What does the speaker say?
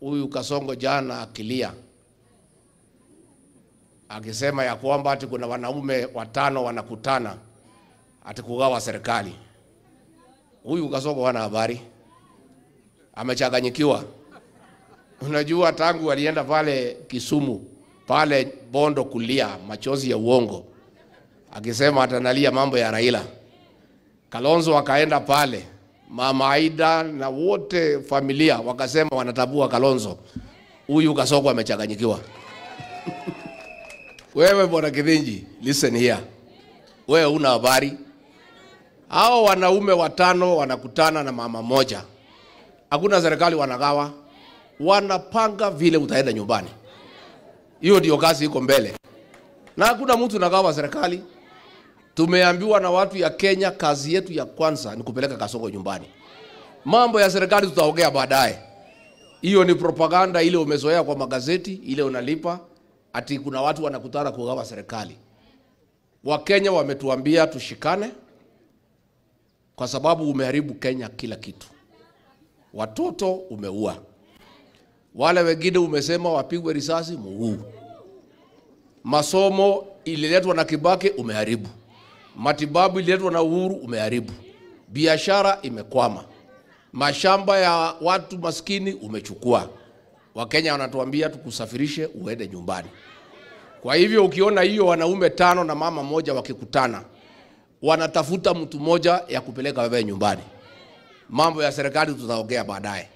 huyu Kasongo jana akilia akisema ya kwamba ati kuna wanaume watano wanakutana ati kugawa serikali. Huyu Kasongo hana habari, amechanganyikiwa. Unajua tangu alienda pale Kisumu, pale Bondo kulia machozi ya uongo akisema atanalia mambo ya Raila. Kalonzo akaenda pale, Mama Aida na wote familia wakasema wanatabua Kalonzo. Huyu Kasongo amechanganyikiwa. Wewe Bwana Kithinji, listen here. Wewe una habari. Hao wanaume watano wanakutana na mama moja. Hakuna serikali wanagawa. Wanapanga vile utaenda nyumbani. Hiyo ndio kazi iko mbele. Na hakuna mtu anagawa serikali. Tumeambiwa na watu ya Kenya kazi yetu ya kwanza ni kupeleka Kasongo nyumbani. Mambo ya serikali tutaongea baadaye. Hiyo ni propaganda ile umezoea kwa magazeti, ile unalipa ati kuna watu wanakutana kugawa serikali. Wakenya wametuambia tushikane kwa sababu umeharibu Kenya kila kitu. Watoto umeua. Wale wengine umesema wapigwe risasi, muue. Masomo ililetwa na Kibaki, umeharibu. Matibabu ililetwa na Uhuru, umeharibu. Biashara imekwama. Mashamba ya watu maskini umechukua. Wakenya wanatuambia tukusafirishe uende nyumbani. Kwa hivyo ukiona hiyo wanaume tano na mama moja wakikutana, wanatafuta mtu moja ya kupeleka wewe nyumbani. Mambo ya serikali tutaongea baadaye.